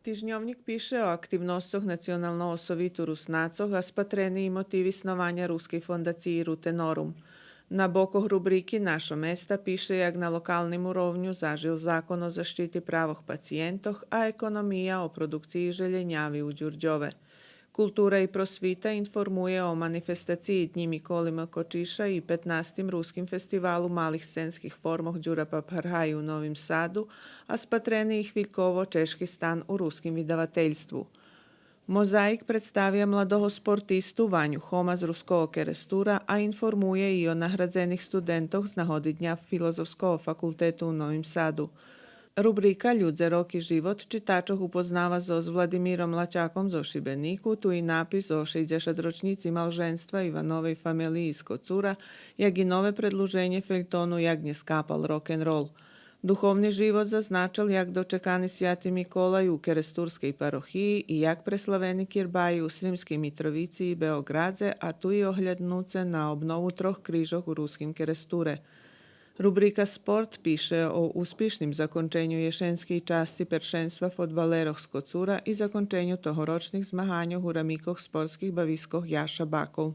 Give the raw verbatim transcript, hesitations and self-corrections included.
Тижньовнїк пише о активносцох Националного совиту Руснацох, а спатрени и мотиви снованя Рускей фондациї Рутенорум. На бокох рубрики Нашо места пише як на локалним уровню зажил Закон о защити правох пациєнтох, а Економия о продукциї желєняви у Дюрдьове. Култура и просвита информує о манифестациї Днї Миколи Мокочиша и петнастим Руским фестивалу малих сценских формох Дюра Папгаргаї у Новим Саду, а спатрени и хвильково чежки стан у Руским видавательству. Мозаїк представя младого спортисту Ваню Хома з Руского Керестура, а информує и о наградзених студентох з нагоди Дня Филозофского факултету у Новим Саду. Рубрика Людзе, роки, живот читачох упознава зоз Владимиром Лачаком зоз Шибенику, ту и напис о шейдзешатрочнїци малженства Ивановей фамелиї з Коцура, як и нове предлуженє фельтону Як нє скапал рокенрол. Духовни живот зазначел як дочекани Святи Миколай у керестурскей парохиї и як преславени кирбаї у Сримскей Митровици и Беоґрадзе, а ту и огляднуце на обнову трох крижох у Руским Керестуре. Рубрика Спорт пише о успишним законченю єшенскей часци першенства фодбалерох з Коцура и законченю тогорочних змаганьох у рамикох спортских бавискох Яша Баков.